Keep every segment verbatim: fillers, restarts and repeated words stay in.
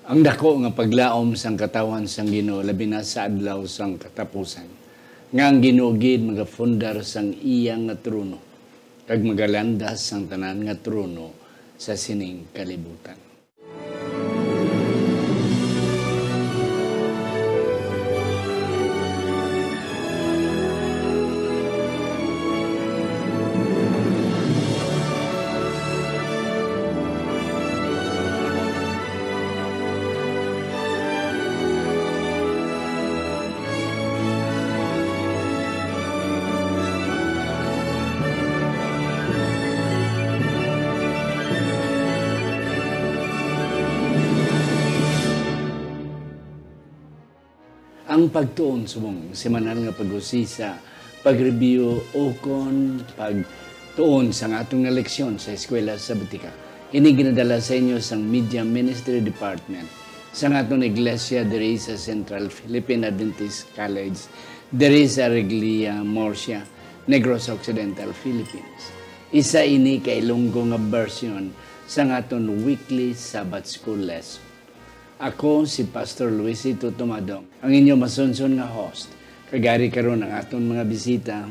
Ang daku nga paglaom sang katawhan sang Ginoo, labi na sa adlaw sang katapusan, nga ang Ginoo gid magapundar sang iya nga trono, kag magalandas sang tanan nga trono sa sining kalibutan. Ang pagtuon subong semanal nga pag-usisa, pag-review, ukon pagtuon sang aton nga leksyon sa Eskwela Sabatika. Ini ginadala sa inyo sang Media Ministry Department sang aton iglesia diri sa Central Philippine Adventist College, diri sa Reglia, Murcia, Negros Occidental, Philippines. Isa ini ka Ilonggo nga version sang aton weekly Sabbath School lesson. Ako si Pastor Luisito Tomado, ang inyo masunson nga host. Kag ari karon ang aton mga bisita,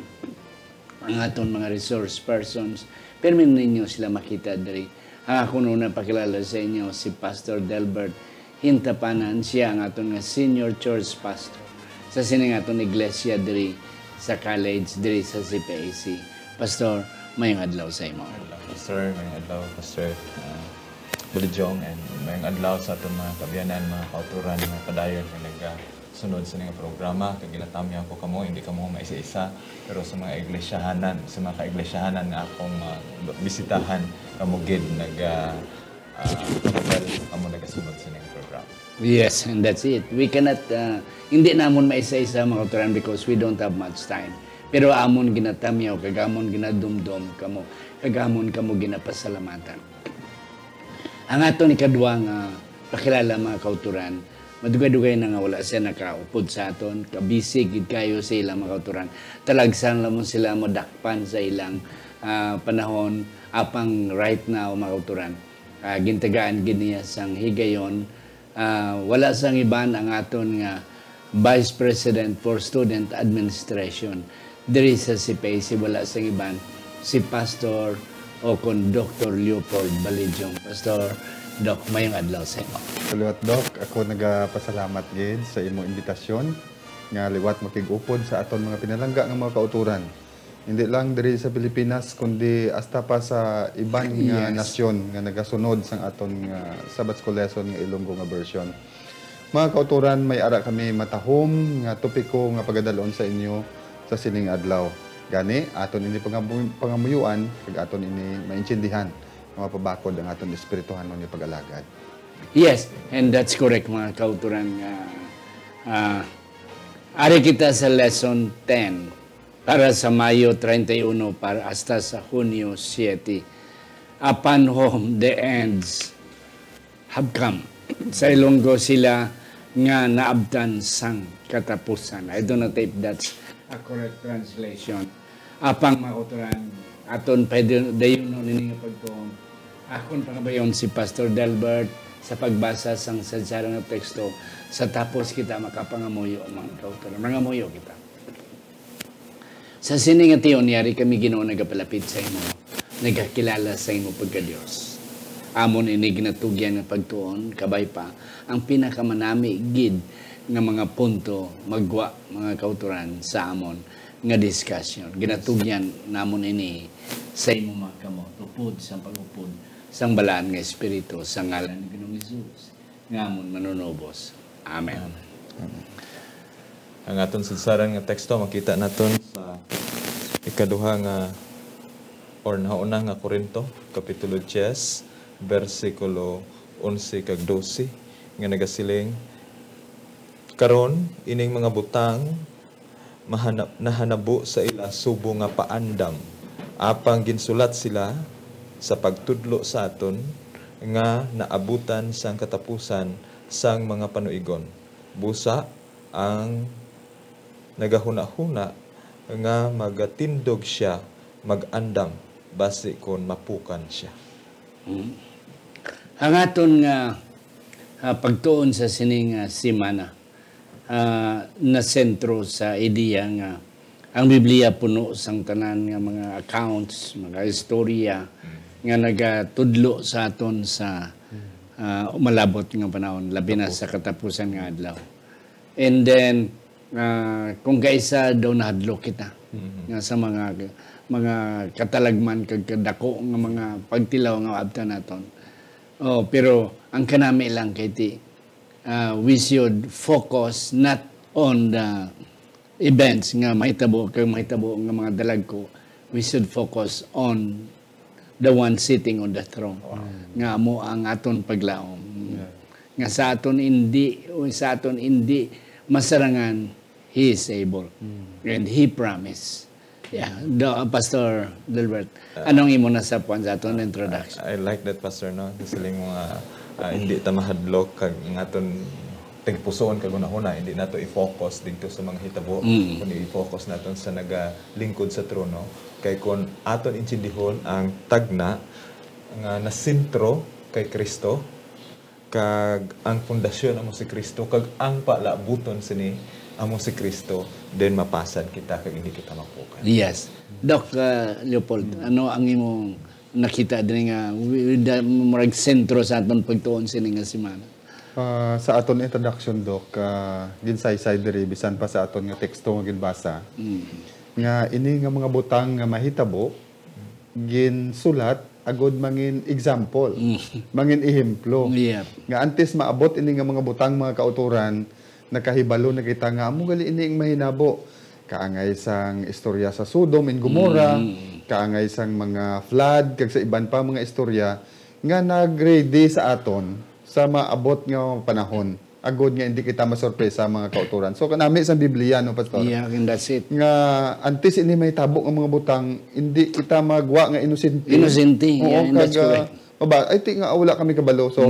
ang aton mga resource persons. Pirmi ninyo sila makita diri. Ang akon una pakilala sa inyo si Pastor Delbert Hintapanan. Siya ang aton nga senior church pastor sa sining aton iglesia diri sa college, diri sa C P A C. Pastor, mayong adlaw sa imo. Sir, mayong adlaw, Pastor. Ah, Bulijong, and mayong adlaw sa aton mga kaabyanan, mga kauturan, mga padayon nga nagasunod sa ning programa. Kag ginatamyaw ko kamo, hindi kamo maisa-isa, pero sa mga iglesyahanan, sa mga kaiglesyahanan nga akong, ah, bisitahan, kamo gid nag, ah, ah, kamo nagasunod sa ning programa. Yes, and that's it. We cannot, ah, hindi namon maisa-isa, mga kauturan, because we don't have much time. Pero amon ginatamyaw, kag amon ginadumdom kamo, kag amon kamo ginapasalamatan. Ang aton ikadwa nga pakilala, mga kauturan, madugay-dugay na nga wala siya nakaupod sa aton, kabisi gid kayo sa ilang, mga kauturan. Talagsa lamang sila madakpan sa ilang, ah, panahon, apang right now, mga kauturan, ah, gintagaan gid niya sang higayon. Ah, wala sang iban ang aton nga Vice President for Student Administration diri sa C P A C, wala sang iban si Pastor o kon Doktor Leopold Balijong. Pastor, Doc, mayong adlaw sa imo. Liwat, Doc, ako nagapasalamat gid sa imo imbitasyon nga liwat makig-upod sa aton mga pinalangga nga mga kauturan. Hindi lang diri sa Pilipinas, kundi hasta pa sa iban nga Yes. nasyon nga nagasunod sang aton nga Sabbath School lesson nga Ilonggo nga version. Mga kauturan, may ara kami matahom nga topiko nga pagadalon sa inyo sa sining adlaw. Gani, aton ini pangamu-, pangamuyuan, kag aton ini maintindihan nga mapabakod ang aton espirituhanon nga pag-alagad. Yes, and that's correct, mga kauturan, nga, ah, ari kita sa lesson ten para sa Mayo treinta y uno para hasta sa Hunyo siete. Upon whom the ends have come. Sa Ilonggo, sila nga naabtan sang katapusan. I don't know if that's a correct translation. Apang, mga kauturan, aton padayonon ini nga pagtuon. Akon pangabayon si Pastor Delbert sa pagbasa sang sadsaran nga teksto. Sa tapos kita makapangamuyo, mga kauturan. Mangamuyo kita. Sa sini nga tion, yari kami, Ginoo, nagapalapit sa imo, nagakilala sa imo pagka-Dios. Amon ini ginatugyan nga pagtuon, kabay pa ang pinakamanami gid nga mga punto, magwa, mga kauturan, sa amon nga diskusyon. Ginatugyan namon ini sa imo mga kamot, upod sang pag-upod sang Balaan nga Espiritu, sa ngalan ni Ginoong Jesus nga amon Manunubos. Amen. Amen. Ang aton sadsaran nga teksto makita naton sa ikaduha nga, or nauna nga Corinto, Kapitulo diyes, bersikulo onse kag dose, nga nagasiling, "Karon, ining mga butang mahana-, nahanabo sa ila subong nga paandam, apang ginsulat sila sa pagtudlo sa aton nga naabutan sang katapusan sang mga panuigon. Busa, ang nagahunahuna nga magatindog sia mag-andam, basi kon mapukan sia." Hmm. Ang aton nga Ah, pagtuon sa sining, ah, semana, ah, nasentro sa ideya nga ang Biblia puno sang tanan nga mga accounts, mga istorya nga nagatudlo sa aton sa, ah, umalabot nga panahon, labi na sa katapusan nga adlaw. And then, ah, kung kaisa daw nahadlok kita nga sa mga, mga katalagman kag kadako nga mga pagtilaw nga maabtan naton. Oh, pero ang kanami lang kay ti, ah, we should focus not on the events nga mahitabo kag mahitabo nga mga dalagko. We should focus on the one sitting on the throne, nga amo ang aton paglaom. Nga sa aton indi, sa aton indi masarangan, He is able. And He promised. Yeah, do, Pastor Delbert, anong imo nasapuan sa aton introduction? I like that, Pastor, no? Kasi mo nga, ah, hindi ta mahadlok kag ang aton tigpusoon kag hunahuna, hindi nato i-focus dito sa mga hitabo, kundi i-focus naton sa nagalingkod sa trono. Kay kung aton intindihon ang tagna nga nasentro kay Kristo, kag ang pundasyon amo si Kristo, kag ang palabuton sini amo si Kristo, then mapasad kita kag hindi kita mapukan. Yes. Doc, uh, Leopold, ano ang imong nakita diri nga wi-, wi-, da-, murag sentro sa aton pagtuon sini nga semana? Ah, sa aton introduction, Doc, ah, ginsaysay diri bisan pa sa aton nga teksto nga ginbasa, nga ini nga mga butang nga mahitabo ginsulat agud mangin example, mangin ehemplo. Yeah. Nga antes maabot ini nga mga butang, mga kautoran, nakahibalo na kita nga amo gali ini ang mahinabo. Kaangay sang istorya sa Sodom and Gomorrah, kaangay sang mga flood, kag sa iban pa mga istorya nga nag-ready sa aton sa maabot nga panahon. Agod nga hindi kita masorpresa, mga kautoran. So, kanami sa Biblia, no, Pastor? Yeah, and that's it. Nga antes ini mahitabo nga mga butang, hindi kita magwa nga inosente. Inosente, Oo, yeah, and that's kag, ah, correct. Maba, I think nga wala kami kabalo. So,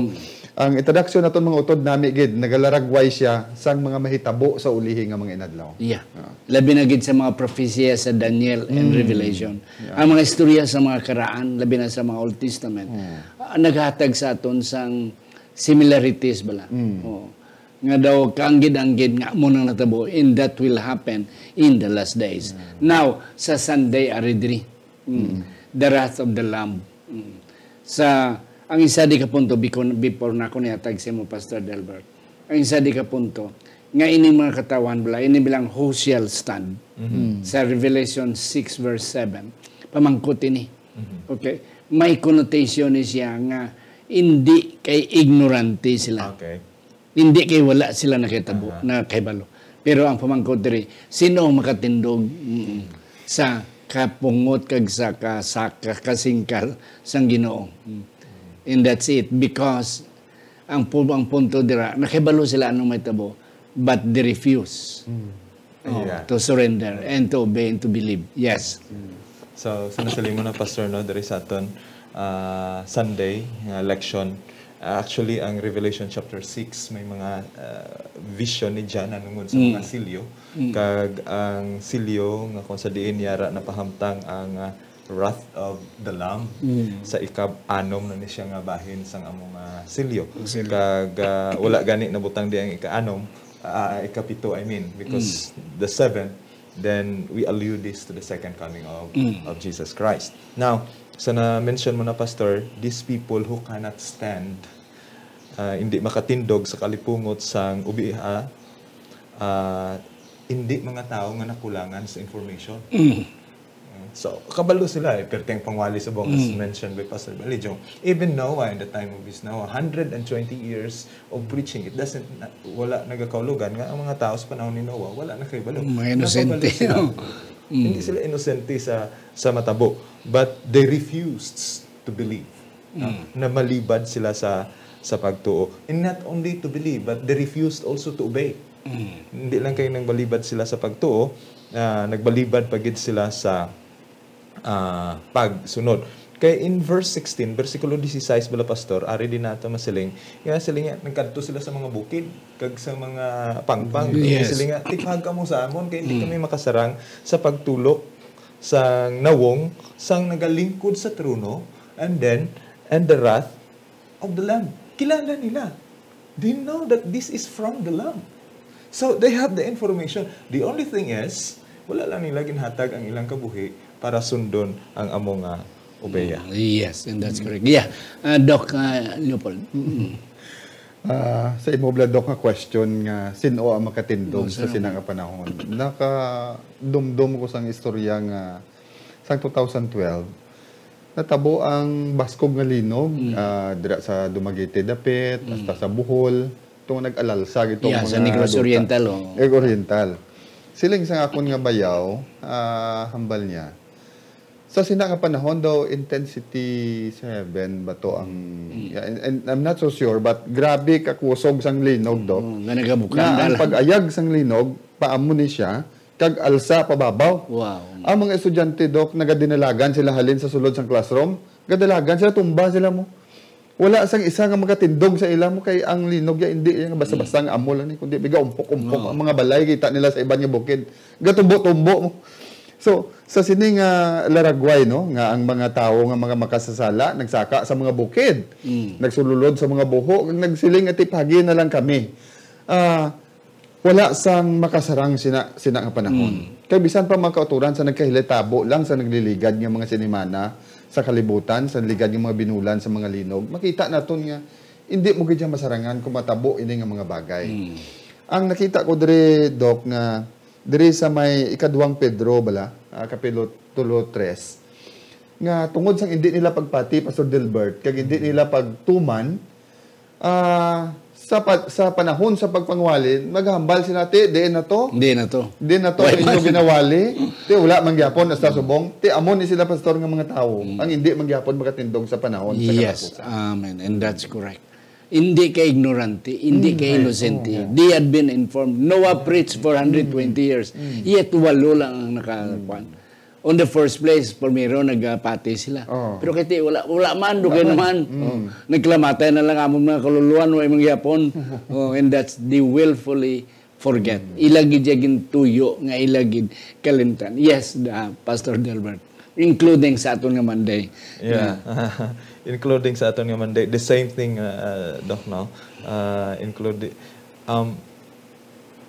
ang introduction naton, mga utod, nami gid, nagalaragway siya sang mga mahitabo sa ulihi nga mga inadlaw. Yeah. Labi na gid sa mga prophesia sa Daniel and Revelation. Ang mga istorya sa mga karaan, labi na sa mga Old Testament, ah, naghatag sa aton sang similarities bala. Oo. Nga daw kaanggid-anggid nga amo nang natabo, and that will happen in the last days. Now, sa Sunday, ari diri, mm, the wrath of the Lamb. Mm. Sa, ang isa di ka punto, biko-, before na ako nihatag sa imo, Pastor Delbert, ang isa di ka punto, nga ini mga katawhan bala, ini bilang who shall stand. Sa Revelation six verse seven, pamangkot ini. Okay? May connotation ni siya nga hindi kay ignorante sila. Okay. Hindi kay wala sila nakitabo, nakahibalo. Pero ang pamangkot diri, sino ang makatindog, mm, sa kapungot kag sa ka-, sa ka-, kasingkal sang Ginoo? Mm. And that's it. Because ang pu-, ang punto dira, nakahibalo sila anong mahitabo, but they refuse, oh, Yeah. to surrender and to obey and to believe. Yes. So, sa nasaling mo na, Pastor, no, diri sa aton, ah, Sunday nga lection, ah, actually, ang Revelation chapter six, may mga, ah, vision ni John nanungod sa mga silyo. Kag ang silyo nga kung sa diin yara napahamtang ang, ah, wrath of the Lamb. Sa ikab-anom na ni siya nga bahin sang amo nga silyo. Silyo. Kag, ah, wala gani nabutang di ang ika-anom, ah, ikapito, I mean, because the seventh, then we allude this to the second coming of, of Jesus Christ. Now, sa na-mention mo na, Pastor, these people who cannot stand, ah, hindi makatindog sa kalipungot sang ubiha, ah, hindi mga tawo nga nakulangan sa information. So, kabalo sila eh, perting pangwali subong, as mentioned by Pastor Balijo. Even Noah, in the time of his Noah, hundred and twenty years of preaching, it doesn't, na-, wala nagakaulogan nga ang mga tao sa panahon ni Noah, wala nakahibalo. Mga inosente. Nakabalo sila. Hindi sila inosente sa, sa matabo. But they refused to believe. No? Na malibad sila sa, sa pagtuo. And not only to believe, but they refused also to obey. Hindi lang kay nagbalibad sila sa pagtuo, ah, nagbalibad pa gid sila sa, ah, pagsunod. Kay in verse sixteen, bersikulo disisais bala, Pastor, ari din nato masiling, nga siling nga, nagkadto sila sa mga bukid, kag sa mga pangpang. Kag siling nga, "Tiphag kamo sa amon, kay hindi kami makasarang sa pagtulok sang nawong sang nagalingkod sa trono, and then, and the wrath of the Lamb." Kilala nila. They know that this is from the Lamb. So they have the information. The only thing is, wala lang nila ginhatag ang ilang kabuhi para sundon ang amo nga obeya. Yes, and that's correct. Yeah. Uh, Doc uh, Leopold. Mm. Ah, sa imo bala, Doc, nga question nga sin-o ang makatindog Oh, sa sino? Sina nga panahon, nakadumdom ko sang istorya nga sang two thousand twelve, natabo ang baskog nga linog ah, dira sa Dumaguete dapit, hasta sa Bohol, itong nag-alalsa gitong Yeah, mga sa Negros duta. Oriental, oh. Negros Oriental. Siling sa akon nga bayaw, ah, hambal niya. Sa sina nga panahon daw, intensity seven ba to ang... Yeah, and, and I'm not so sure, but grabe ka kusog sang linog, Doc. Oh, nga nagabukang Nga ang dala. pag-ayag sang linog, paamo ni siya, kag alsa pababaw. Wow. Ang mga estudyante, Doc, nagadinalagan sila halin sa sulod sang classroom, gadalagan sila, tumba sila mo. Wala sang isa nga makatindog sa ila mo kay ang linog ya hindi ya nga basta-basta nga amo lang ni, kundi biga umpok-umpok ang mga balay kita nila sa iban nga bukid. Gatumbo-tumbo mo. So, sa sini nga laragway, no, nga ang mga tawo nga mga makasasala nagsaka sa mga bukid, nagsululod sa mga buho, kag nagsiling nga tipagi na lang kami. Ah, wala sang makasarang sina, sina nga panahon. Kay bisan pa mga kauturan sa nagkahilay tabo lang sa nagliligad nga mga sinimana sa kalibutan, sa ligad nga mga binulan sa mga linog, makita naton nga hindi mo gid siya masarangan kung matabo ini nga mga bagay. Ang nakita ko diri, Doc, nga diri sa may ikaduhang Pedro bala, ah, kapilo tulo tres, nga tungod sang hindi nila pagpati, Pastor Delbert, kag hindi nila pagtuman, ah, sa pa, sa panahon sa pagpangwali, maghambal sila, "Ti, diin na to? Hindi na to. Di na to Wala ang inyo man. ginawali." Ti, wala man gyapon, hasta subong. Ti, amo ni sila, Pastor, nga mga tawo ang hindi man gyapon makatindog sa panahon sa Yes, katapusan. Amen. And that's correct. Hindi kay ignorante, hindi kay inosente. They had been informed. Noah preached for one hundred twenty years. Yet walo lang ang nakakuan. On the first place, primero nagpati sila. Oh. Pero kay ti, wala, wala man, dugay naman. Oh. Nagklamatay na lang among mga kaluluan, way mangyapon. Oh, and that's the willfully forget. Ila gid siya gintuyo nga ila gid kalimtan. Yes, uh, Pastor Delbert. Including sa aton nga Monday. Yeah. Including sa aton nga Monday. The same thing, uh, uh, Doc, no? Uh, include, um,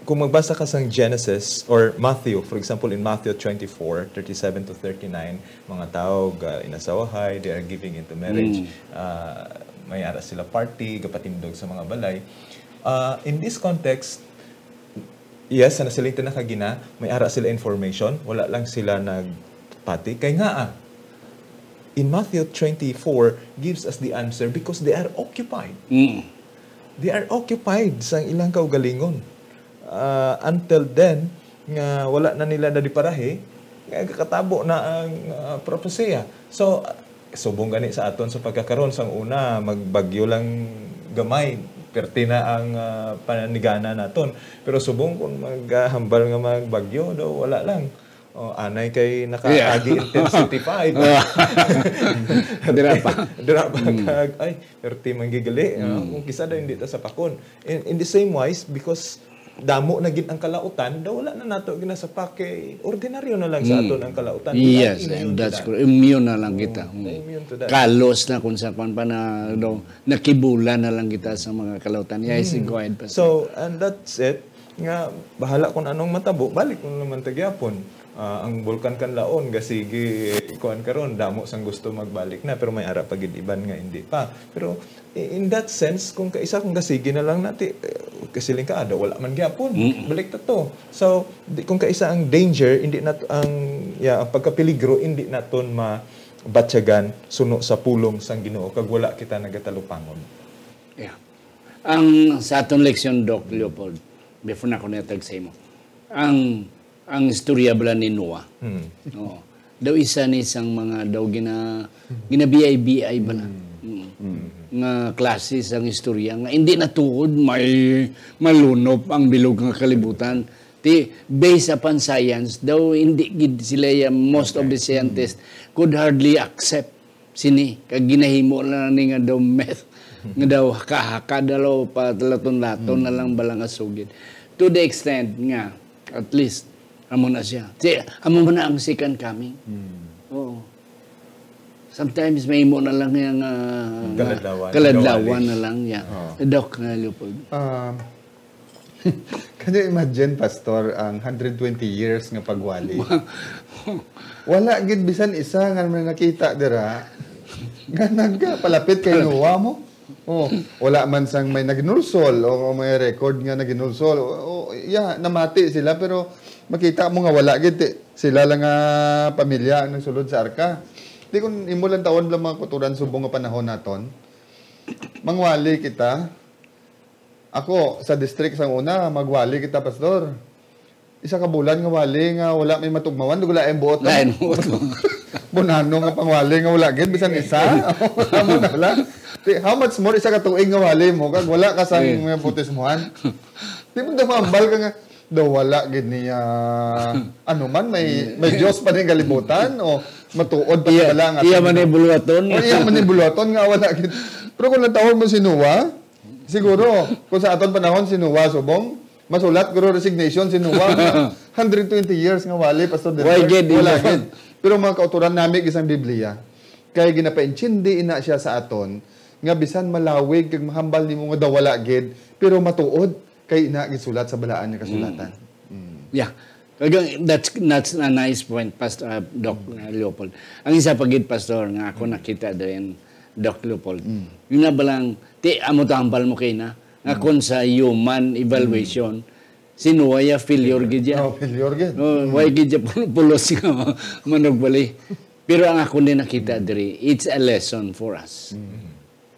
kung magbasa ka sang Genesis or Matthew, for example, in Matthew twenty-four, thirty-seven to thirty-nine, mga tawo ga inasawahay, they are giving into marriage. Uh, may ara sila party, gapatindog sa mga balay. Uh, in this context, yes, sa nasiling ta na kagina, may ara sila information, wala lang sila nagpati. Kay nga, ah, in Matthew twenty-four gives us the answer because they are occupied. Mm. They are occupied sa ilang kaugalingon. Ah, until then, nga wala na nila nadiparahi, nga kakatabo na ang ah, propesiya. So, ah, subong gani sa aton sa pagkakaron, sang una, magbagyo lang gamay, perti na ang ah, pananigana naton. Pero subong kung maghambal nga magbagyo, daw wala lang. O, anay kay nakaagi intensified. Dira pa. Dira pa kag, ay, perti man gid gali. Ah, kung kisa daw hindi ta sapakon. In, in the same wise, because damo na gid ang kalautan, daw wala na nato ginasapak kay ordinaryo na lang sa aton ang kalautan. We are Yes, immune and to that's that. correct. Immune na lang kita. Mm, immune to that. Kalos na kung sa kwan pa na, no, nakibulan na lang kita sa mga kalautan. Yes, go ahead, Pastor. So, and that's it. Nga, bahala kung anong matabo, balik mo naman tagyapon. Ah, ang Bulkan Kanlaon, gasigi, kuan karon, damo sang gusto magbalik na, pero may ara pa gid iban nga hindi pa. Pero i- in that sense, kung kaisa kung gasigi na lang nati, eh, kasiling ka, ada, wala man gyapon. Balik ta to. So, di, kung kaisa ang danger, hindi nat ang, yeah, ang pagkapeligro, hindi naton mabatyagan suno sa pulong sang Ginoo kag wala kita nagatalupangon. Yeah. Ang sa aton leksyon, Doc Leopold, before na ako niyatag sa imo, ang ang istorya bala ni Noah. Oo. Daw isa ni sang mga daw gina ginabiay-biay bala. Mm. Nga klase sang istorya nga hindi natuod may malunop ang bilog nga kalibutan. Ti, based upon science, daw hindi gid sila ya, most of the scientists could hardly accept sini, kag ginahimo lang ni nga daw meth, nga daw haka-haka, daw palaton-laton na lang bala nga sugid. To the extent nga, at least, amo na siya. Si, amo man na ang second coming. Oo. Sometimes may imo na lang yang, ah, nga Kaladlawan. Kaladlawan Gawali. Na lang, yeah. Oo. Doc, uh, Leopold. Um, can you imagine, Pastor, ang hundred twenty years nga pagwali? Wala gid bisan isa nga may nakita dira nga nagpalapit kay Noah mo. Oh, wala man sang may naginulsol o may record nga naginulsol. O, o, yeah, namati sila, pero makita mo nga wala gid. Ti-, sila lang nga pamilya ang nagsulod sa arka. Di, kung imo lang tawon lang mga kauturan subong nga panahon naton, mangwali kita. Ako, sa district sang una, magwali kita, Pastor. Isa ka bulan nga wali nga wala may matugmawan, dugla ang buot. Lain mo to. Bunano nga pangwali nga wala gid bisan isa. Amo na lang. Di, how much more isa ka tuig nga wali mo kag wala ka sang Eh. Mga bautismuhan? Di mo daw maambal ka nga, daw wala gid niya. Ano man, may, may Diyos pa ning kalibutan o matuod pa Iya, bala nga iya man ni buluhaton. O, iya man ni buluhaton nga wala gid. Pero kung natawag mo si Noah, siguro, kung sa aton panahon si Noah subong, masulat guro resignation si Noah. Hundred twenty years nga wali, Pastor Why Delbert, gid, wala iya? Gid. Pero mga kauturan, nami gid sang Biblia. Kay ginapaintindi ina siya sa aton nga bisan malawig kag mahambal nimo nga daw wala gid, pero matuod kay ina gisulat sa balaan nga kasulatan. Mm. Mm. Yeah. Kag that's, that's a nice point, Pastor, uh, Doc, uh, Leopold. Ang isa pa gid, Pastor, nga ako nakita din, Doc Leopold. Mm. Yun na ba lang, ti, amo to hambal mo kay na, nga Mm. kung sa human evaluation, Mm. si Noah ya failure gid ya. Oh, failure gid. Oh, Mm. why gid ya pul-, pulos nga manugbali? Pero ang ako din nakita diri, it's a lesson for us. Mm.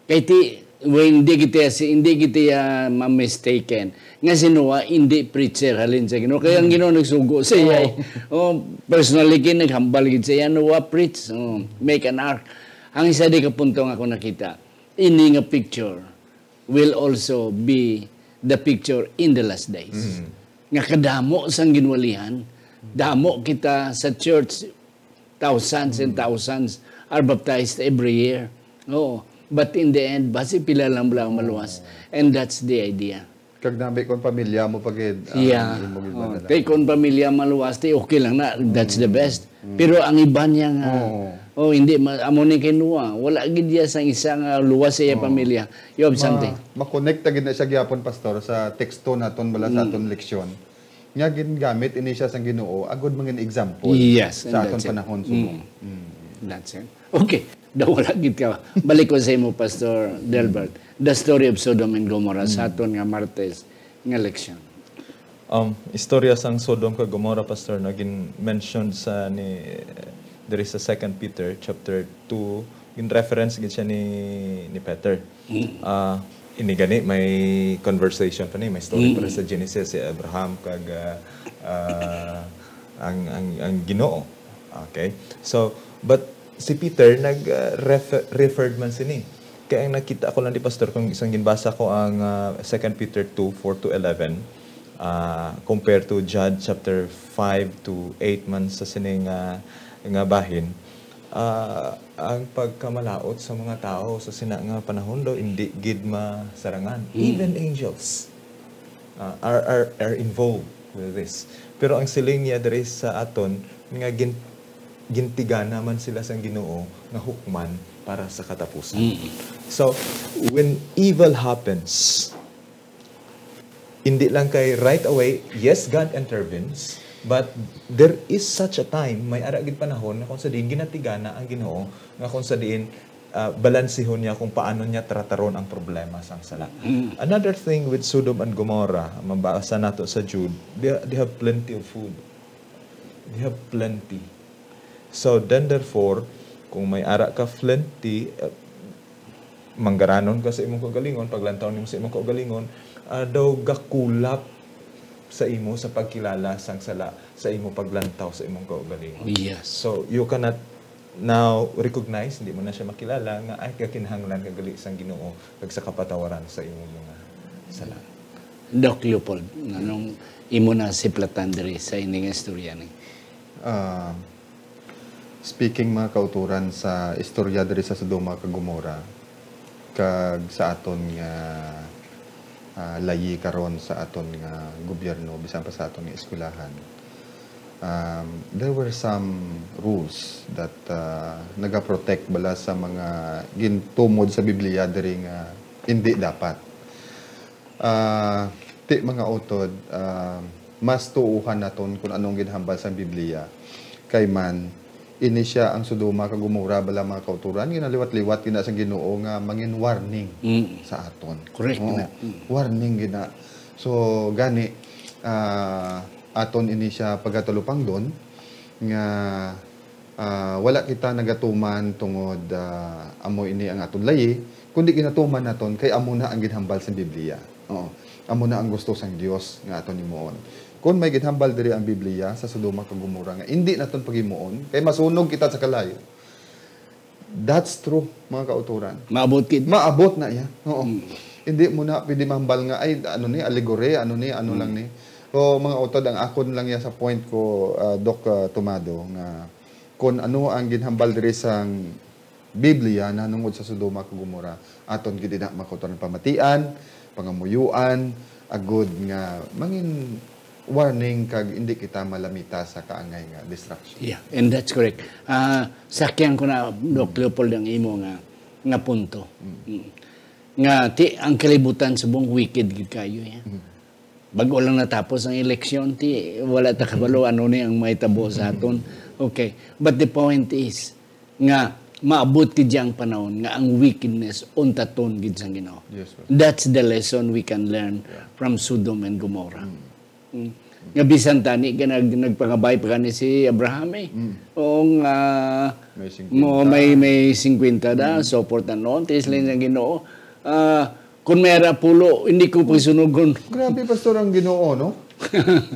Kay ti, well, hindi kita si, hindi kita, ah, ma-mistaken. Nga si Noah, hindi preacher, halin sa Ginoo. Kaya ang Ginoo nagsugo sa iya, eh. Oh, personally, kay naghambal gid sa iya, "Noah, preach. Oh, make an ark." Ang isa di ka punto nga ako nakita, ini nga picture will also be the picture in the last days. Mm. Nga kadamo sang ginwalihan, damo kita sa church, thousands and Mm. thousands are baptized every year. Oo. But in the end, basi pila lang bala ang maluwas. Oh. And that's the idea. Kag nabi kung pamilya mo pa gid, ang Yeah. imo gid Oh, madala. Kay kung pamilya maluwas, ti okay lang na, that's the Mm. best. Mm. Pero ang iban niya nga, Oo. oh, hindi, ma-, amo ni kay Noah, wala gid niya sang isa nga luwas sa iya Oo. pamilya. You have Ma-, something. Ma-connect ta gid na siya gyapon, Pastor, sa teksto naton bala sa Mm. aton leksyon. Nga gingamit ini siya sang Ginoo agud mangin example Yes, and sa aton that's it. panahon subong. Mm. Mm. That's it. Okay. Daw wala gid ka. Balik ko sa imo, Pastor Delbert. Mm. The story of Sodom and Gomorrah sa Mm. aton nga Martes nga leksyon. Um, istorya sang Sodom kag Gomorrah, Pastor, na gin-mention sa ni, diri sa Second Peter chapter two, gin-reference gid siya ni, ni Peter. Mm. Ah, ini gani, may conversation pa ni, may story pa Mm. sa Genesis, si Abraham kag, ah, ah, ang, ang, ang Ginoo. Okay? So, but si Peter nag, ah, refer-, referred man sini. Kay ang nakita ko lang di, Pastor, kung isang ginbasa ko ang, ah, Second Peter two, four to eleven, ah, compared to Jude chapter five to eight man sa sini nga, nga bahin, ah, ang pagkamalaut sa mga tawo sa sina nga panahon daw hindi gid masarangan. Mm. Even angels, ah, are, are, are involved with this. Pero ang siling niya diri sa aton nga gin-, gintigana man sila sang Ginoo nga hukman para sa katapusan. Mm. So, when evil happens, hindi lang kay right away, yes, God intervenes, but there is such a time, may ara gid panahon nga kung sa diin ginatigana ang Ginoo, nga kung sa diin, ah, balansihon niya kung paano niya trataron ang problema sang sala. Mm. Another thing with Sodom and Gomorrah, mabasa nato sa Jude, they, they have plenty of food. They have plenty. So, then therefore, kung may ara ka plenty, uh, manggaranon ka sa imong kaugalingon, paglantaw nimo sa imong kaugalingon, ah, daw gakulap sa imo sa pagkilala sang sala sa imo paglantaw sa imong kaugalingon. Yes. So, you cannot now recognize, hindi mo na siya makilala, nga ay kakinahanglan ka gali sang Ginoo kag sa kapatawaran sa imong mga sala. Doc Leopold, anong imo na siplatan diri sa ining istorya ni? Ah, speaking, mga kauturan, sa istorya diri sa Sodoma kag Gomora, kag sa aton nga, ah, layi karon sa aton nga gobyerno, bisan pa sa aton nga eskwelahan, Um, there were some rules that, ah, nagaprotect bala sa mga gintumod sa Biblia diri nga hindi dapat. Ah, ti, mga utod, ah, mas tuuhan naton kung anong ginhambal sa Biblia. Kay man, ini sia ang Sodoma kag Gomora bala, mga kauturan, ginaliwat-liwat gina sang Ginoo nga mangin warning Mm. sa aton. Correct Oo, na. Mm. warning gina. So, gani, ah, aton ini sia pagatalupangdon nga, ah, wala kita nagatuman tungod, ah, amo ini ang aton layi, kundi ginatuman naton kay amo na ang ginhambal sa Biblia. Oo. Amo na ang gusto sang Dios nga aton himuon. Kung may ginhambal diri ang Biblia sa Sodoma kag Gomora nga indi naton paghimuon, kay masunog kita sa kalayo. That's true, mga kauturan. Maabot gid. Maabot na iya. Oo. Mm. Hindi mo na pwede mahambal nga, "Ay, ano ni, allegory, ano ni, ano Mm. lang ni." O, mga utod, ang akon lang iya sa point ko, ah, Doc, ah, Tomado, nga kung ano ang ginhambal diri sang Biblia nahanungod sa Sodoma kag Gomora, aton gid ina, mga kauturan, pamatian, pangamuyuan, agud nga mangin warning kag indi kita malamita sa kaangay nga destruction. Yeah, and that's correct. Ah, sakyan ko na, Doc Leopold, ang imo nga, nga punto. Mm. Mm. Nga, ti, ang kalibutan subong wicked gid kayo, yeah. Mm. Bago lang natapos ang eleksyon, ti, wala ta kabalo ano ni ang mahitabo sa aton. Okay. But the point is, nga maabot gid ang panahon nga ang wickedness untaton gid sang Ginoo. Yes, sir. That's the lesson we can learn Yeah. from Sodom and Gomorrah. Mm. Mm. Nga bisan tani ka nag-, nagpangabay pa gani si Abraham eh. Mm. Oo nga, May mo, singkwenta. may, may singkwenta da, Mm. so forth and on, tis lang Mm. ang Ginoo. Ah, kung may ara pulo, hindi ko pagsunugon. Grabe, Pastor, ang Ginoo, no?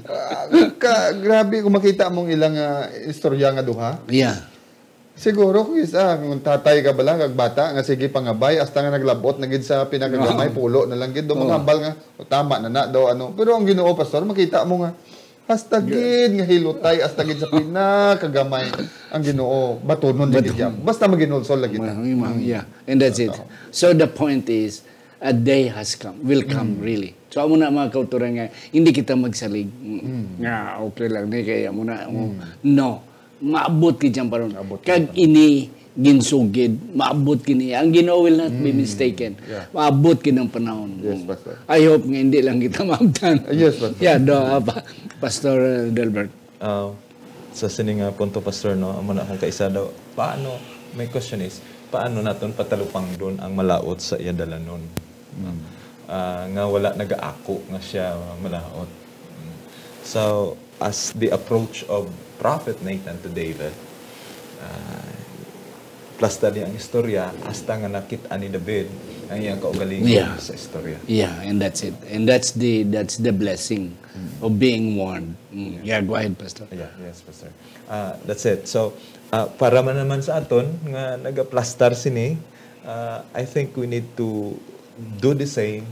Ah, ka, grabe kung makita mong ilang, ah, istorya nga duha. Yeah. Siguro, kung isa, kung tatay ka bala, kag bata, nga sige pangabay, hasta nga naglabot na gid sa pinakagamay, Oo. pulo na lang gid. Do Oo. maghambal nga, "O, tama na na daw, ano." Pero ang Ginoo, Pastor, makita mo nga, hasta Good. gid nga hilutay, hasta gid sa pinakagamay, ang Ginoo, batunon na gid Baton. yan. Basta maginulsol lagi ta. Ma-, ma-, Mm. yeah. And that's it. Totoo. So the point is, a day has come, will come, Mm. really. So, amo na, mga kauturan, nga hindi kita magsalig. Mm. Mm. Nga, okay lang ni, kaya mo na, mo. Mm. No. Maabot gid ang panahon. Maabot gid Kag ang panahon. ini ginsugid, maabot kini. Ang Ginoo will not be Mm. mistaken. Yeah. Maabot gid ang panahon. Yes, Mm. Pastor. I hope nga hindi lang kita maabtan. Ah, yes, Pastor. Yeah, do, ah, pa-, Pastor Delbert. Ah, sa sini nga punto, Pastor, no, amo na akong kaisa daw. Paano, my question is, paano naton patalupangdon ang malaut sa iya dalanon? Mm. Ah, nga wala nagaako nga siya malaut. Mm. So, as the approach of Prophet Nathan to David, ah, plastar niya ang istorya hasta nga nakit-an ni David ang iyang kaugalingon Yeah. sa istorya. Yeah, and that's it. And that's the, that's the blessing Mm. of being warned. Mm. Yeah, go ahead, Pastor. Yeah, yes, Pastor. Ah, that's it. So, ah, para man naman sa aton nga nagaplastar sini, ah, I think we need to do the same,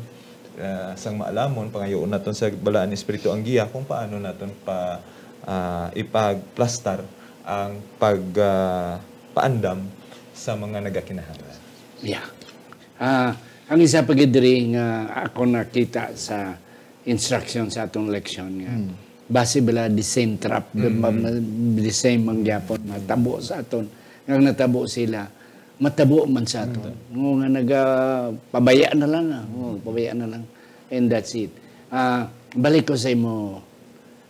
ah, sang maalamon, pangayoon naton sa Balaan nga Espiritu ang giya kung paano naton pa, ah, ipagplastar ang pag, ah, paandam sa mga nagakinahanglan. Yeah. Ah, ang isa pa gid diri nga ako nakita sa instruction sa atong leksyon nga Mm. basi bala the same trap, the, Mm. ma-, ma-, the same man gyapon matabo sa aton. Nga natabo sila, matabo man sa aton. Mm. Nga naga-, pabaya na lang, ah. Oh, pabaya na lang. And that's it. Ah, balik ko sa imo,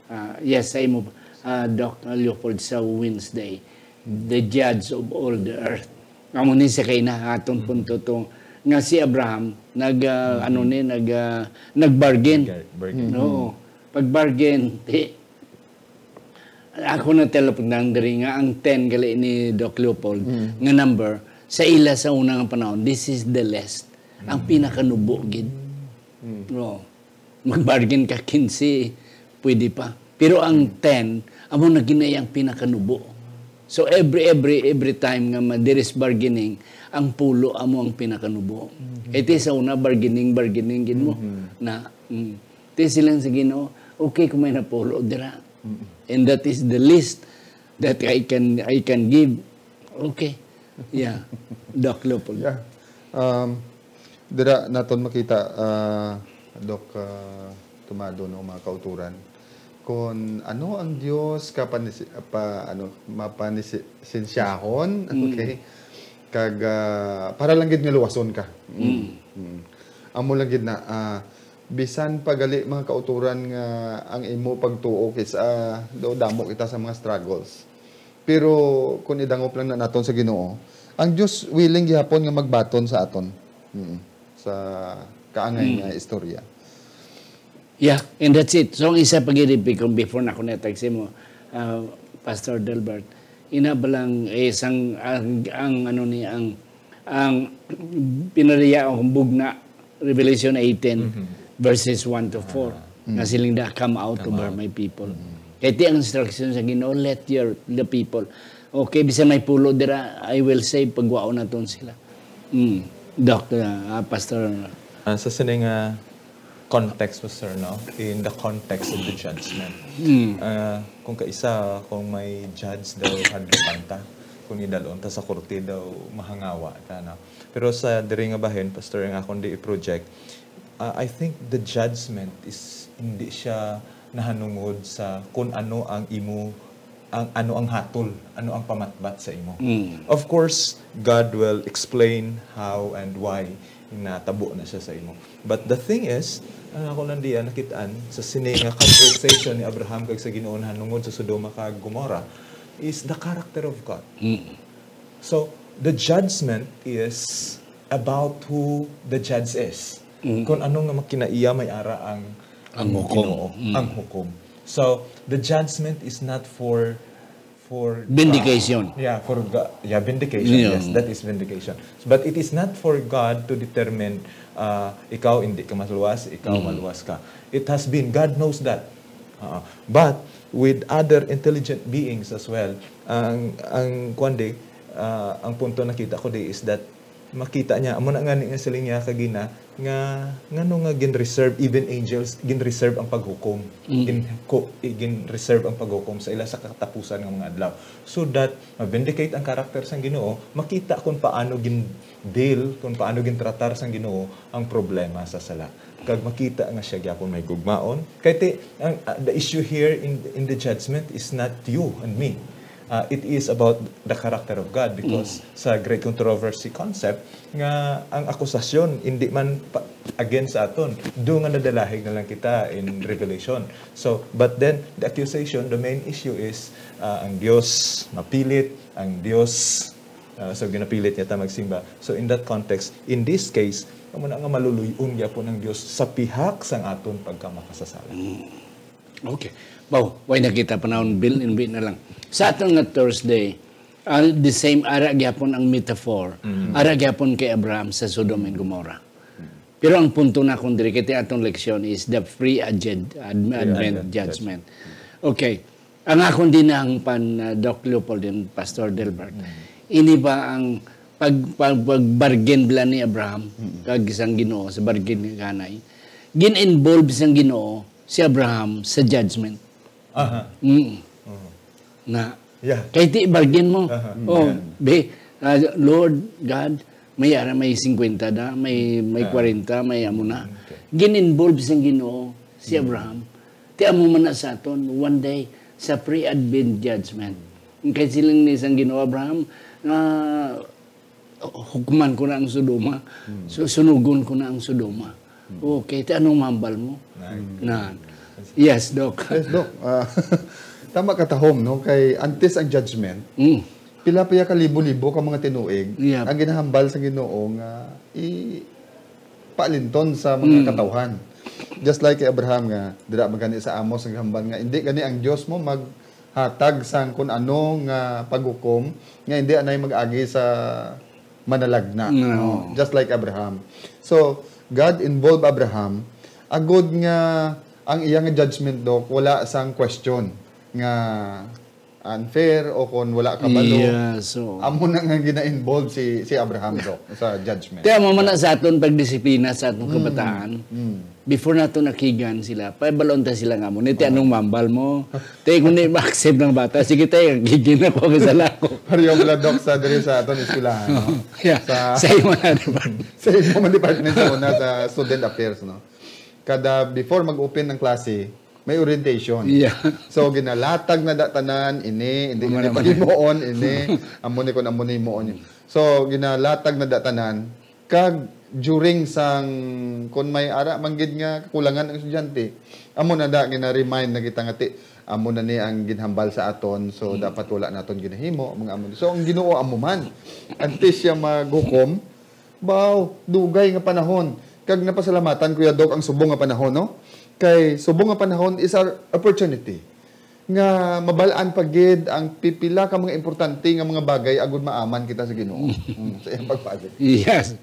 ah, yes, sa imo, ah, Doc Leopold, sa Wednesday, the judge of all the earth. Amo ni sa kay na aton Mm. punto to nga si Abraham nag, ah, Mm. ano ni, nag, ah, nag-bargain. Bargain. Oo. Pag-bargain, ti, ako na talupangdon diri nga ang ten gali ni Doc Leopold Mm. nga number, sa ila sa una nga panahon, this is the least. Ang Mm. pinakanubo gid. Mm. Oo. Mag-bargain ka kinse, pwede pa. Pero ang Mm. ten, amo na gid na ang pinakanubo. So every, every, every time nga ma-, there is bargaining, ang pulo amo ang pinakanubo. Mm. Kay ti sa una, bargaining, bargaining gid mo. Mm. Na, mm. Ti silang sa Ginoo, "Okay, kung may napulo dira." Mm. And that is the least that I can, I can give. Okay. Yeah. Doc Leopold. Yeah. Um, dira naton makita, ah, Doc, ah, Tomado, no, mga kauturan, Kon ano ang Dios kapanisi-, pa, ano, mapanisi-, sinsyahon, Mm. okay? Kag, ah, para lang gid nga luwason ka. Mm. Mm. Mm. Amo lang gid na, ah, bisan pa gali mga kautoran nga ang imo pagtuo kis-, ah, do-, damo kita sa mga struggles. Pero kung idangop lang na naton sa Ginoo, ang Dios willing gihapon nga magbaton sa aton. Mm. Sa kaangay Mm. nga istorya. Yeah, and that's it. So, ang isa pa gid, kung before na ako na-text mo, ah, Pastor Delbert, ina ba lang, eh, sang, ang, ang, ano ni, ang, ang pinariya o bugna, Revelation eighteen, Mhm. verses one to four, Ah. nga Mm. siling da, "Come out of Come her, out. my people." Mm. Kay ti ang instruction sa Ginoo, "Let your, the people." Okay, bisan may pulo dira, I will say, pagwaon naton sila. Mm. Doc, ah, Pastor. Ah, sa sini nga context, Pastor, no? In the context of the judgment. Mm. Ah, kung kaisa, kung may judge daw hadlukan ta, kung idalon ta sa korte daw, mahangawa ta, no? Pero sa diri nga bahin, Pastor, ang akon di i-project, ah, I think the judgment is, hindi siya nahanungod sa kung ano ang imo, ang, ano ang hatol, ano ang pamatbat sa imo. Mm. Of course, God will explain how and why natabo na siya sa imo. But the thing is, ang ako lang diyan nakit-an sa sini nga conversation ni Abraham kag sa Ginoo nahanungod sa Sodoma kag Gomorrah is the character of God. Mm. So, the judgment is about who the judge is. Mm. Kung ano nga makinaiya may ara ang, Ang ang hukom. Ginoo, Mm. ang hukom. So, the judgment is not for, for Vindication. God. Yeah, for God. Yeah, vindication. Yeah. Yes, that is vindication. But it is not for God to determine, uh, ikaw hindi ka maluwas, ikaw Mm. maluwas ka. It has been, God knows that. Uh, but with other intelligent beings as well, ang, ang, kuwan di, uh, ang punto nakita ko di is that makita niya, amo na nga ni nga siling niya kagina, nga, ngano nga gin-reserve, even angels, gin-reserve ang paghukom. Mm. Gin-, ko-, eh, gin-reserve ang paghukom sa ila sa katapusan nga mga adlaw. So that, ma-vindicate ang character sang Ginoo, makita kung paano gin-deal, kung paano gintratar sang Ginoo ang problema sa sala. Kag makita nga siya gyapon may gugmaon. Kay ti, ang, ah, the issue here in, in the judgment is not you and me. Ah, it is about the character of God, because Mm. sa great controversy concept nga ang akusasyon hindi man pa, against sa aton, do nga nadalahig na lang kita in Revelation. So, but then the accusation, the main issue is, ah, ang Dios mapilit, ang Dios, ah, so ginapilit niya ta magsimba. So in that context, in this case, amo na nga maluluy-on gyapon ang Dios sa pihak sang aton pagkamakasasala. Mm. Okay. Wow, way na kita panahon, Bill, inbi na lang. Sa aton nga Thursday, ah, the same, ara gyapon ang metaphor. Mm. Ara gyapon kay Abraham sa Sodom and Gomorrah. Mm. Pero ang punto na kung diri, kay atong leksyon is the pre-advent, ad-, Pre-advent advent judgment. judgment. Okay. Ang akon dinang pan, uh, Doc Leopold and Pastor Delbert, Mm. ini ba ang pag-, pag-, pag-bargain bala ni Abraham Mm. kag sang Ginoo sa bargain nga kanay? Gin-involve sang Ginoo si Abraham sa judgment. Aha. Mm. Mhm. Na, Yeah. kay ti bargain mo. Aha. Oh, Yeah. be, uh, Lord God, may ara, may singkwenta da, may, may Ah. kwarenta, may amo na. Okay. Gin-involve sang Ginoo si Mm. Abraham. Ti amo man na sa aton, one day, sa pre-advent judgment. Kay siling ni sang Ginoo, Abraham, nga, "Hukman ko na ang Sodoma. Hmm. Su-, sunugon ko na ang Sodoma." Hmm. Okay, ti anong mambal mo? Nice. Na. Yes, Doc. Yes, Doc. Ah, tama ka tahom, no? Kay antes ang judgment, Mm. pila pa ya ka libo-libo ka mga tinuig Yep. ang ginahambal sa Ginoo nga i-, paalinton sa mga Mm. katawhan. Just like kay Abraham nga, dira man gani sa Amos naghambal nga, "Hindi gani ang Dios mo maghatag sang kun ano nga paghukom, nga hindi anay mag-agi sa manalagna." No. No? Just like Abraham. So, God involved Abraham, agod nga ang iya nga judgment, Doc, wala sang question nga unfair o kon wala kabalo. Yeah, so Amo na nga gina-involve si, si Abraham, Doc, sa judgment. Kaya mo man na sa aton pagdisiplina sa atong Mm. kabataan, Mm. before nato nakigan sila, paibalon ta sila nga mo, "Niti, Oo. anong mambal mo?" Te, kung di ma-accept ng bata, "Sige, te, gigin ako, kasala ko." Pareho pala, Doc, sa diri sa aton eskwelahan, no? Yeah. Sa Sa imo na, di ba? Sa imo man department sa una, sa student affairs, no? Kada before mag-open ng klase, May orientation. Yeah. So, ginalatag na da tanan, ini, hindi Amo na naman. Paghimuon, ini, amo ni kung amo ni himuon. So, ginalatag na da tanan, kag during sang, kung may ara man gid nga kakulangan ang estudyante, amo na da, gina-remind na kita nga ti, amo na ni ang ginhambal sa aton, so dapat wala naton ginahimo, mga amo. So, ang Ginoo amo man, antes siya maghukom, baw, dugay nga panahon. Kag napasalamatan, Kuya Doc, ang subong nga panahon, no? Kay subong nga panahon is our opportunity nga mabal-an pa gid ang pipila ka mga importante nga mga bagay agud maaman kita sa Ginoo. Mm, sa iyang pagpagi. Yes.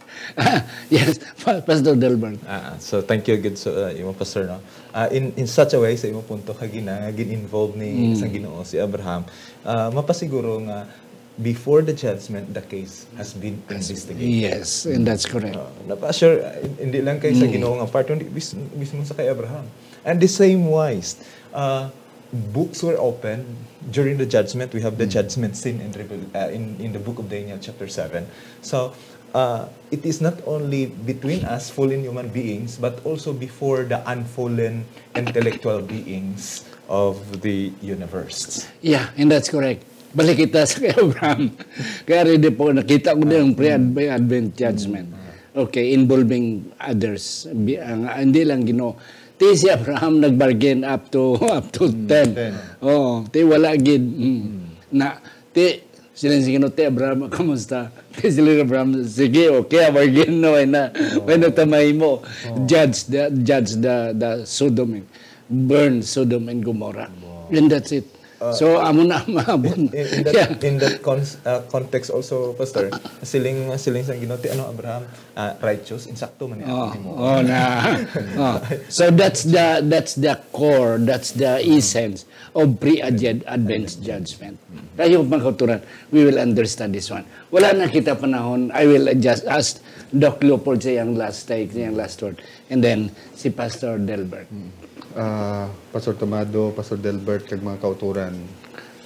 Yes, Pa- Pastor Delbert. Ah, so thank you gid sa uh, imo, Pastor, no. Ah, in in such a way, sa imo punto, kagina nga gin-involve ni Mm. sang Ginoo si Abraham, ah, mapasiguro nga before the judgment, the case has been investigated. Yes, and that's correct. Uh, napa-assure, uh, hindi lang kay sa Mm. Ginoo nga part, kundi bis- mismo sa kay Abraham. And the same wise, uh, books were opened during the judgment. We have the judgment scene in, Revel- uh, in in the book of Daniel, chapter seven. So, uh, it is not only between us fallen human beings, but also before the unfallen intellectual beings of the universe. Yeah, and that's correct. Balik kita sa kay Abraham. Kaya ready po, nakita ko din ang pre-Advent judgment. Okay, involving others. Bi- ang- Hindi lang Ginoo. Ti si Abraham nag-bargain up to up to ten. ten. Oo, ti wala gid. Mm. Na ti sila si Ginoo, "Ti Abraham, kamusta?" Ti sila ni Abraham, "Sige, okay, bargain na, why na? Why na ta mahimo? Judge the judge the the Sodom, and- burn Sodom and Gomorrah." And that's it. So amo na maabot. In, in that, Yeah. in that con- uh, context also, Pastor, siling siling sang Ginoo, "Ti ano, Abraham, ah, righteous, insakto man ni Oh, ako mo." Oh, na. Oh. So that's the that's the core, that's the essence of pre-advent judgment. Kayo, mga kauturan, we will understand this one. Wala na kita panahon. I will just ask Doc Leopold sa iyang last take, sa iyang last word. And then, si Pastor Delbert. Ah, Pastor Tomado, Pastor Delbert, kag mga kauturan,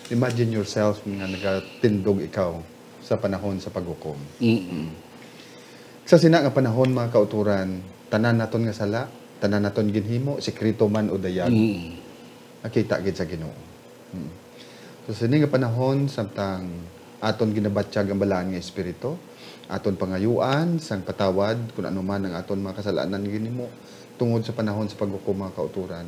imagine yourself nga nagatindog ikaw sa panahon sa paghukom. Mm-mm. Sa sina nga panahon, mga kauturan, tanan naton nga sala, tanan naton ginhimo, sikreto man o dayag, Mm. nakita gid sa Ginoo. Mm. So, sini nga panahon, samtang aton ginabatyag ang Balaan nga Espiritu, aton pangayuan sang patawad kun ano man ang aton mga kasalanan nga ginhimo tungod sa panahon sa paghukom, mga kauturan,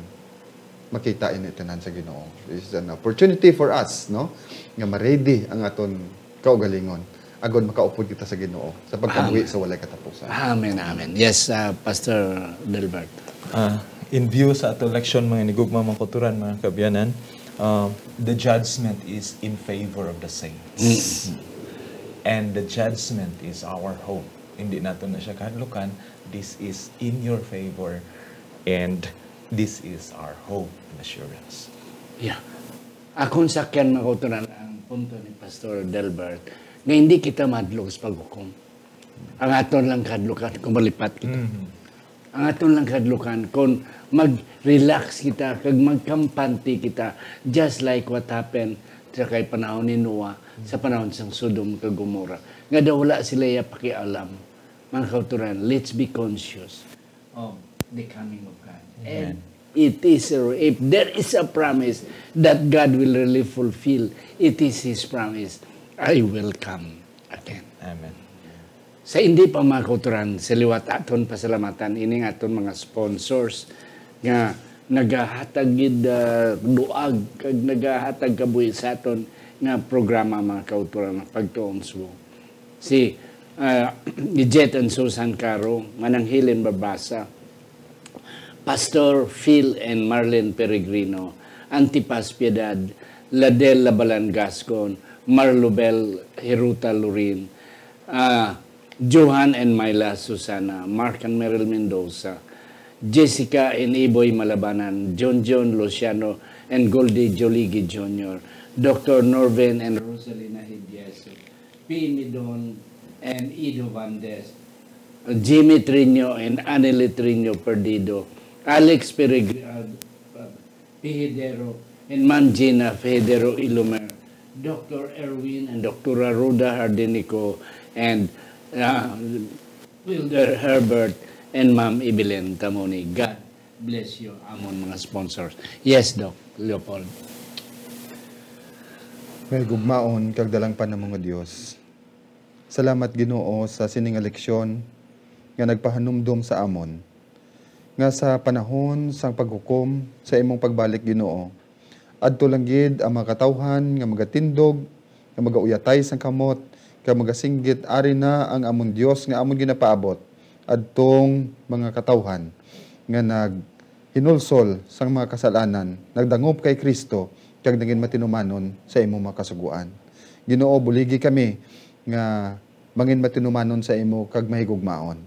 makita ini tanan sa Ginoo. This is an opportunity for us, no, nga ma-ready ang aton kaugalingon agod makaupod kita sa Ginoo sa pagkabuhi sa walay katapusan. Amen, amen. Yes, uh, Pastor Delbert. Ah, in view sa ato leksyon, mga inigugma, mga kauturan, mga kaabyanan, uh, the judgment is in favor of the saints. And the judgment is our hope. Hindi nato na siya kahadlukan. This is in your favor. And this is our hope and assurance. Yeah. Akong sakyan, mga kauturan, ang punto ni Pastor Delbert, nga hindi kita mahadlok sa paghukom. Ang aton lang kahadlukan kung malipat kita. Ang aton lang kahadlukan kung mag-relax kita, kag magkampante kita, just like what happened sa kay panahon ni Noah, sa panahon sang Sodom kag Gomorrah. Nga daw wala sila iya pakialam. Mga kauturan, let's be conscious of the coming of God. And it is, if there is a promise that God will really fulfill, it is His promise, "I will come again." Amen. Sa hindi pa, mga kauturan, sa liwat aton pasalamatan ining aton mga sponsors nga nagahatag gid, ah, duag kag nagahatag kabuhi sa aton nga programa, mga kauturan, ang Pagtuon Subong. Si, ah, Jet and Susan Caro, Manang Helen Barbasa, Pastor Phil and Marlene Peregrino, Antipas Piedad, Ladel Labalan Gascon, Marlubel Hiruta Lorin, ah, Johan and Myla Susana, Mark and Meryl Mendoza, Jessica and Iboy Malabanan, John John Luciano and Goldie Joligi Junior, Doctor Norvin and Rosalina Hidiaso, P. Midon and Ido Vandes, Jimmy Trino and Annelie Trino Perdido, Alex Peregri-, uh, Pihidero and Ma'am Gina Pihidero Ilomer, Doctor Erwin and Doctora Rhoda Hardinico, and, uh, Wilder Herbert and Ma'am Evelyn Tamoni. God bless you, amon mga sponsors. Yes, Doc Leopold. May gugmaon kag dalang panamong nga Dios. Salamat, Ginoo, sa sining nga leksyon nga nagpahanumdom sa amon nga sa panahon sang paghukom sa imong pagbalik, Ginoo, adto lang gid ang mga katawhan nga magatindog, nga magauyatay sang kamot, kag magasinggit, "Ari na ang amon Dios nga amon ginapaabot," adtong mga katawhan nga naghinulsol sang mga kasalanan, nagdangop kay Kristo, kag nangin matinumanon sa imong mga kasugoan. Ginoo, buligi kami nga mangin matinumanon sa imo kag mahigugmaon,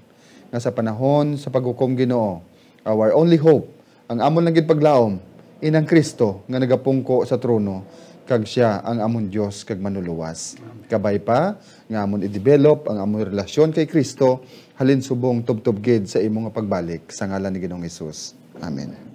nga sa panahon sa paghukom, Ginoo, our only hope, ang amon lang gid paglaom, inang Kristo nga nagapungko sa trono, kag siya ang amon Dios kag Manluluwas. Kabay pa nga amon i-develop ang amon relasyon kay Kristo halin subong tubtob gid sa imo nga pagbalik, sa ngalan ni Ginoong Hesus. Amen.